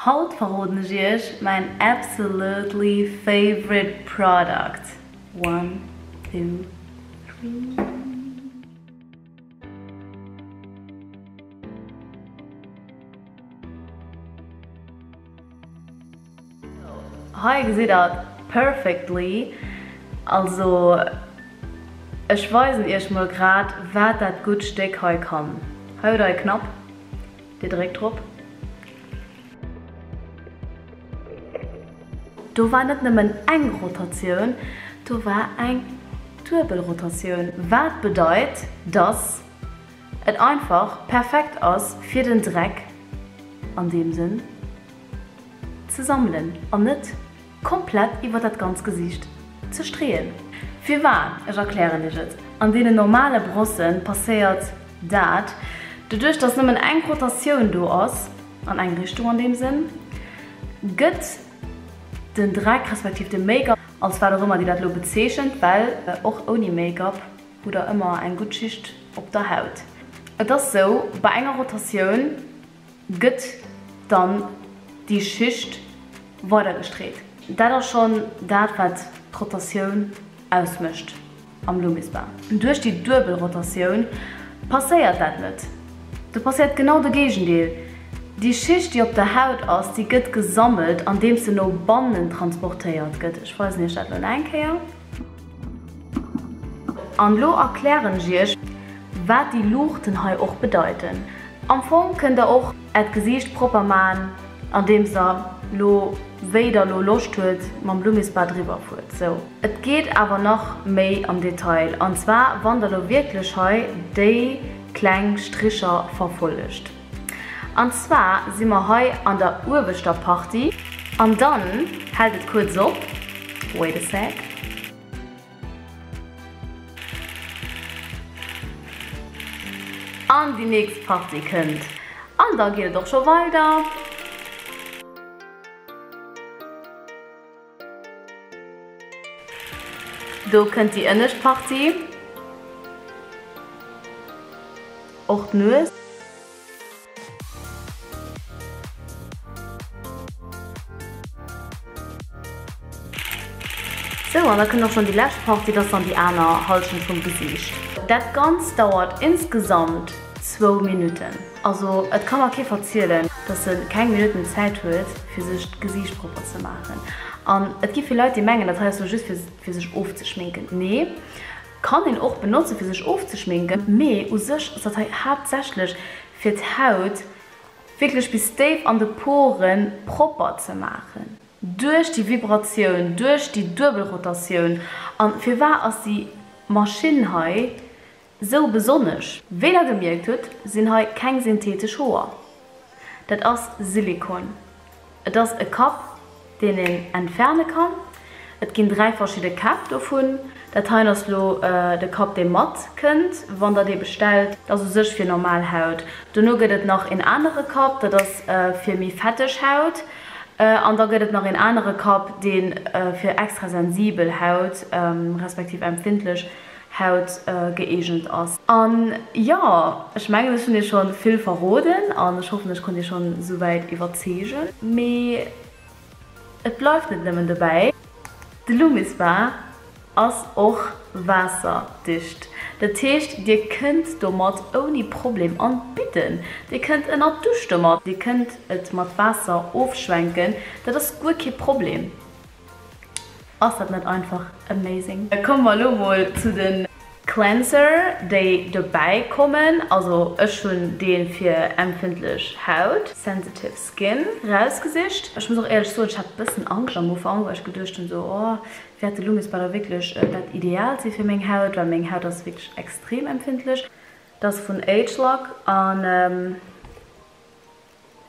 Haut verroden ech iech mäin absolutely favorite product. One, two, three. Hei gesitt der et perfectly. Also ech weisen iech mol grad wat dat gutt Stéck hei kann. Hei hutt der e Knapp, dir dréckt drop. Do war net nëmmen eng Rotatioun, do war eng duebel Rotatioun, wat bedeit dass et einfach perfekt ass fir den Dreck an deem Sënn ze sammelen an net komplett iwwer dat ganz Gesiicht ze streeën. Firwat? Ech erklären iech et. An deenen normale Brossen passéiert dat, doduerch dass nëmmen eng Rotatioun do ass, an eng Richtung an deem Sënn, gëtt den Dreck respektiv de Make-up, als wat och ëmmer dir dat elo bezeechent, well och ouni Make-up hutt der ëmmer eng gutt Schicht op der Haut. Et ass sou, bei enger Rotatioun gëtt dann déi Schicht weidergestreet. Dat ass schonn dat wat d'Rotatioun ausmécht am Lumispa. Duerch déi duebel Rotatioun passéiert dat net. Do passéiert genau de Géigendeel, déi Schicht déi op der Haut ass, déi gëtt gesammelt andeems se no bannen transportéiert gëtt. Ech weisen iech dat elo nach eng Kéier. An elo erklären ech iech wat déi Luuchten hei och bedeiten. Am Fong kënnt der och äert Gesiicht propper maan andeems der lo wéi der lo Loscht huet mam Lumispa driwwer fuert. Sou. Et geet awer nach méi am Detail an zwar wann der lo wierklech hei déi kleng Stricher verfollegt. An zwar si mer hei an der uewechter Partie an dann hält et kuerz op, wait a sec. An déi nächst Partie kënnt an da geet et och scho weider. Do kënnt déi ënnescht Partie, och d'Nues. Sou, an da kënnt och schon déi lescht Partie, dat ass dann déi aner Halschent vum Gesiicht. Dat Ganzt dauert insgesamt zwou Minutten. Also et ka mer kee verzielen, dass e keng Minutten Zäit huet fir sech d'Gesiicht propper ze maachen. An et gi vill Leit déi mengen, dat hei ass lo just fir fir sech ofzeschminken. Nee, kann een och benotze fir sech ofzeschminken, mee u sech ass dat hei haaptsächlech fir d'Haut wierklech bis déif an de Poren propper ze maachen. Duerch déi Vibratioun, duerch déi duebel Rotatioun. An firwar ass déi Maschinn hei sou besonnesch? Wéi der gemierkt hutt, sinn hei keng synthetesch Hoer. Dat ass Silikon. Et ass e Kapp, deen een entferne kann. Et ginn 3 verschidde Käpp dovun. Dat heien ass lo de Kapp dee mat kënnt wann der dee bestellt. Dat ass u sech fir normal Haut. Dono gëtt et nach een anere Kapp, dat ass fir méi fetteg Haut. An da gëtt et nach een anere Kapp, dee fir extra sensibel Haut, respektiv empfindlech Haut gëeegent ass. An jo, ech mengen ech hunn iech schonn vill verroden an ech hoffen ech konnt iech schonn souwäit iwwerzeegen. Mee et bleift net nëmmen dobäi, de Lumispa ass och waasserdicht. Dat heescht dir kënnt domat ouni Problem an d'Bidden, dir kënnt ënnert d'Dusch domat, dir kënnt et mat Waasser ofschwenken, dat ass guer kee Problem. Ass dat net einfach amazing? Komme mer elo mol zu de Cleanser déi dobäi kommen. Also ech hunn dee fir empfindlech Haut, sensitive skin, rausgesicht. Ech muss och éierlech soen, ech hat bëssen Angscht am Ufank, well ech geduecht hunn sou, oh wäert de Lumispa da wierklech dat Ideaalt si fir meng Haut, well meng Haut ass wierklech extrem empfindlech. Dat ass vun ageLOC an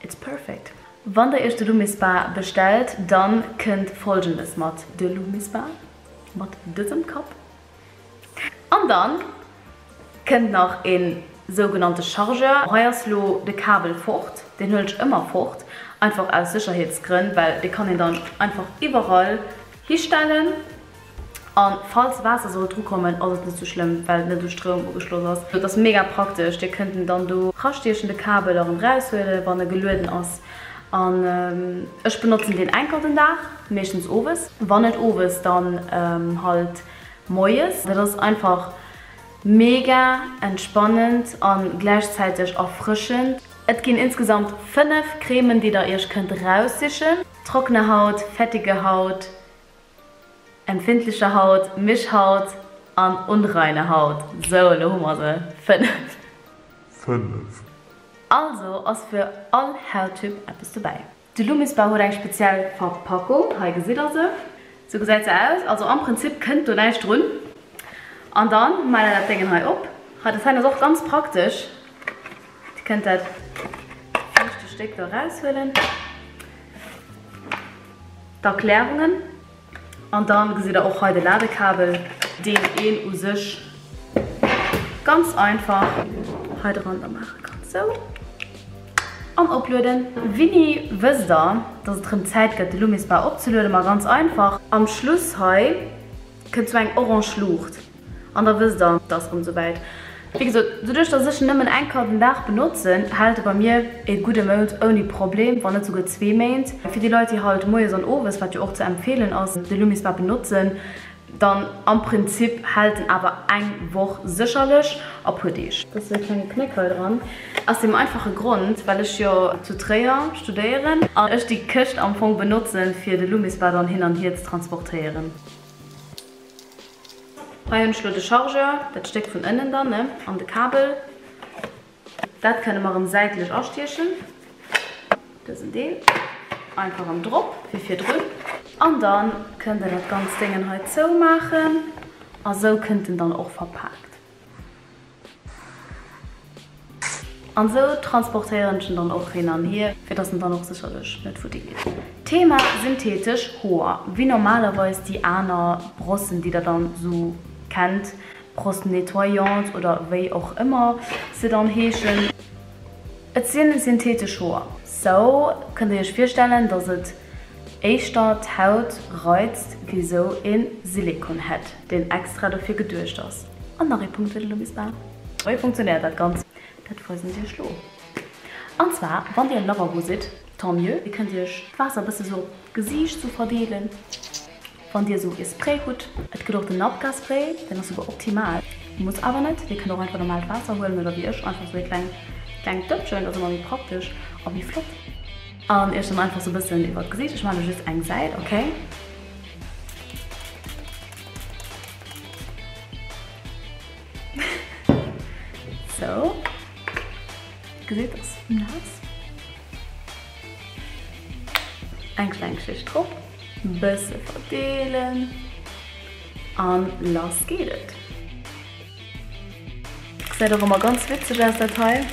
It's perfect! Wann der iech de Lumispa bestellt, dann kënnt folgendes mat, de Lumispa mat dësem Kapp an dann kënnt nach een sougenannte Chargeur. Hei ass lo de Kabel fort, deen huelen ech ëmmer fort, einfach aus Sécherheetsgrënn, well dee kann een dann einfach iwwerall histellen. An falls Waasser sollt dru kommen ass et net sou schlëmm well et net u Stroum ugeschloss ass. Et ass mega praktesch, dir kënnt en dann do rastiechen, de Kabel erëm raushuelen wann e gelueden ass. An ech benotzen deen eng Kéier den Dag, meeschtens owes. Wann net owes, dann halt moies. Dat ass einfach mega entspannend an gläichzäiteg erfrëschend. Et ginn insgesamt 5 Cremen déi der iech kënnt raussichen, trockene Haut, fettige Haut, empfindliche Haut, Mischhaut an unreine Haut. Sou, elo hu mer se, 5. 5. Also ass fir all Hauttyp eppes dobäi. De Lumispa huet eng speziell Verpackung, hei gesitt der se. Sou gesäit se aus, also am Prinzip kënnt do näischt drun. An dann maacht der dat Déngen hei op. Hei, dat hei ass och ganz praktesch, dir kënnt dat viischte Stéck do eraushuelen. D'Erklärungen. An dann gesitt der och hei de Ladekabel, deen een u sech ganz einfach hei dran da maache kann. Sou. An oplueden. Wéini wësst der, dass et rëm Zäit gëtt de Lumispa opzelueden? Ma ganz einfach, am Schluss hei kënnt sou eng orange Luucht. An da wësst der, et ass rëm souwäit. Wéi gesot, doduerch dass ech en nëmmen eng Kéier den Dag benotzen, hält e bei mir e gudde Mount ouni Problem, wann net souguer zwee Méint. Fir déi Leit, déi halt moies an owes, wat jo och ze empfeelen ass, de Lumispa benotzen, dann am Prinzip hält en awer eng Woch sécherlech a puer Deeg. Et ass e klenge Knéck hei dran, aus deem einfache Grond, well ech jo zu Tréier studéieren an ech déi Këscht am Fong benotzen, fir de Lumispa dann hin an hier ze transportéieren. Hei hunn ech lo de Chargeur, dat Stéck vun ënnen dann, ne, an de Kabel. Dat kënne mer erëm säitlech astiechen, dësen Deel. Einfach erëm drop, wéi virdrun. An da kënnt der dat ganz Déngen hei zoumaachen a sou kënnt en dann och verpaakt. An sou transportéieren ech en dann och hin an hier, fir dass en dann och sécherlech net futti geet. Thema synthetesch Hoer, wéi normalerweis déi aner Brossen déi der dann sou kennt, Brosse nettoyante oder wéi och ëmmer se dann heeschen. Et sinn synthetesch Hoer, sou kënnt der iech virstellen dass et éischter d'Haut reizt wéi sou een Silikon hätt, deen extra dofir geduecht ass. An nach ee Punkt fir de Lumispa. Wéi funktionéiert dat Ganzt? Dat weisen ech iech lo. An zwar, wann dir am Lavabo sidd, tant mieux, dir kënnt iech d'Waasser e bësse sou op d'Gesiicht sou verdeelen, wann dir sou ee Spray hutt. Et gëtt och den Nabka Spray, deen ass souguer optimal, muss awer net. Dir kënnt och einfach normaalt Waasser huelen oder wéi ech einfach sou ee kleng klengt Dëppchen, dat ass ëmmer méi praktesch a méi flott. An iech dann einfach sou e bëssen iwwert d'Gesiicht, ech maachen lo just eng Säit, okay? Sou. Gesitt ass naass. Eng kleng Schicht drop, bësse verdeelen an lass geet et. Gesäit och ëmmer ganz witzeg aus dat hei.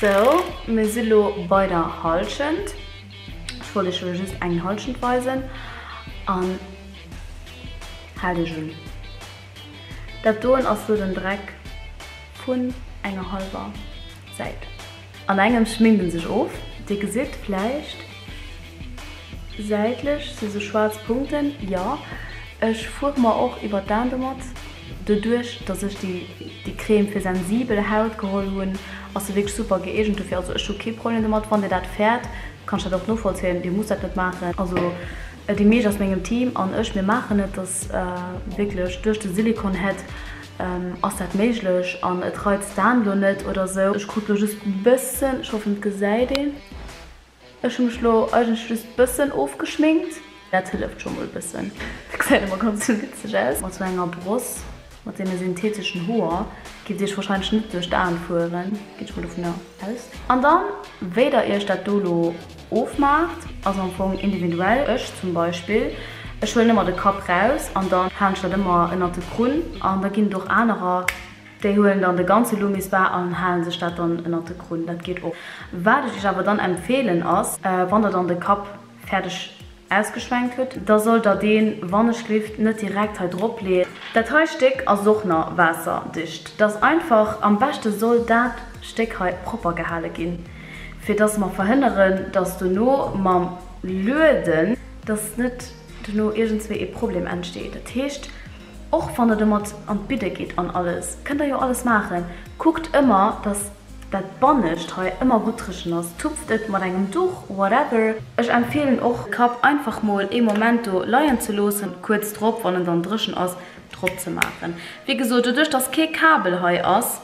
Sou, mir si lo bei der Halschent. Ech wollt iech elo just eng Halschent weisen an haalt iech un. Dat doen ass lo den Dreck vun enger halwer Säit. An engem schminkt en sech of. Dir gesitt vläicht säitlech sou sou schwaarz Punkten. Jo, ech fuere mer och iwwer d'Aen domat. Doduerch dass ech déi déi Crème fir sensibel Haut geholl hunn, ass se wierklech super gëeegent dofir. Also ech hu kee Problem domat. Wann dir dat fäert, kann ech dat och novollzéien. Dir musst dat net maachen. Also déi meescht aus mengem Team an ech, mir maachen et. Dass wierklech duerch de Silikon Head ass dat méiglech an et reizt d'Aen lo net oder sou. Ech krut lo just bëssen, ech hoffen et gesäit een, ech hu mech lo eigentlech just bëssen ofgeschminkt. Dat hëlleft scho mol bëssen. Dat gesäit ëmmer ganz witzeg aus. Mat sou enger Bross mat deene syntheteschen Hoer giff dir iech wahrscheinlech net duerch d'Aen fueren, ginn ech mol dovunner aus. An dann wéi der iech dat do lo ofmaacht ass am Fong individuell. Ech zum Beispill, ech huelen ëmmer de Kapp raus an dann halen ech dat ëmmer ënnert de Krunn an da ginn et och anerer, déi huelen dann de ganze Lumispa an halen sech dat dann ënnert de Krunn. Dat geet och. Wat ech iech awer dann empfeelen ass, wann der dann de Kapp fäerdeg. Ausgeschwenkt hutt, da sollt der deen Wannechlift net direkt hei drop leeën. Dat hei Stéck ass och na waasserdicht. Dass einfach, am beschte soll dat Stéck hei propper gehale ginn, fir dass mer verhënneren, dass dono mam Lueden, dass net dono iergendswéi ee Problem entsteet. Dat heescht, och wann der domat an d'Bidde gitt an alles, kënnt der jo alles maachen, kuckt ëmmer, dass Dat bannescht hei ëmmer gutt dréchen ass, tupft et mat engem Duch, whatever. Ech empfeelen och de Kapp einfach mol ee Moment do leien ze loossen, kuerz drop wann en dann dréchen ass drop ze maachen. Wéi gesot, doduerch dass kee Kabel hei ass,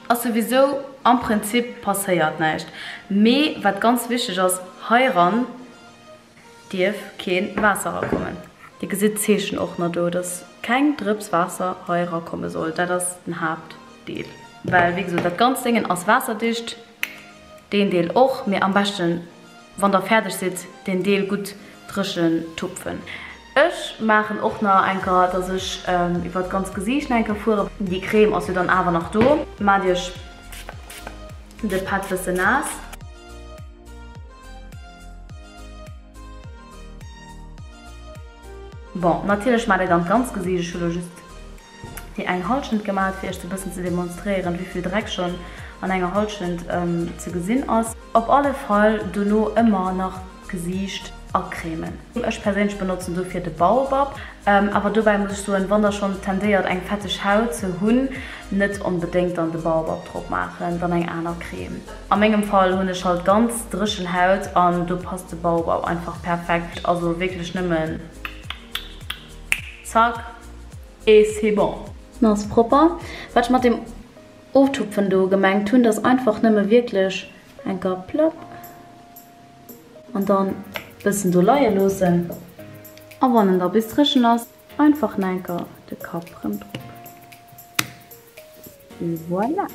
ass souwisou am Prinzip passéiert näischt, mee wat ganz wichteg ass, heiran dierf keen Waasser rakommen. Dir gesitt d'Zeechen och na do, dass keng Drëps Waasser hei rakomme soll. Dat ass den Haaptdeel, well wéi gesot dat ganz Déngen ass waasserdicht, deen Deel och, mee am beschten wann der fäerdeg sidd den Deel gutt dréchen tupfen. Ech maachen och na enker, dass ech iwwert d'ganz Gesiicht na enker fueren. Déi Crème ass jo dann awer nach do. Maacht iech de Pad bëssen naass. Bon, natierlech maacht Dir dann d'ganz Gesiicht. Ech hu lo just déi eng Halschent gemaat, fir iech e bëssen ze demonstréieren, wéi vill Dreck schonn an enger Halschent ze gesinn ass. Op alle Fall dono ëmmer nach d'Gesiicht acremen. Ech perséinlech benotzen dofir de Baobab. Awer dobäi muss ech soen, wann der schonn tendéiert eng fetteg Haut ze hunn, net onbedéngt dann de Baobab drop maachen, dann eng aner Creme. A mengem Fall hunn ech halt ganz dréchen Haut an do passt de Baobab einfach perfekt. Also wierklech nëmmen zack et c'est bon. En ass propper. Wat ech mat dem Oftupfen do gemengt hunn, dat ass einfach nëmme wierklech enker plopp. An dann bëssen do leie loossen. A wann en da bis dréchen ass, einfach na enker de Kapp rëm drop. Et voilà!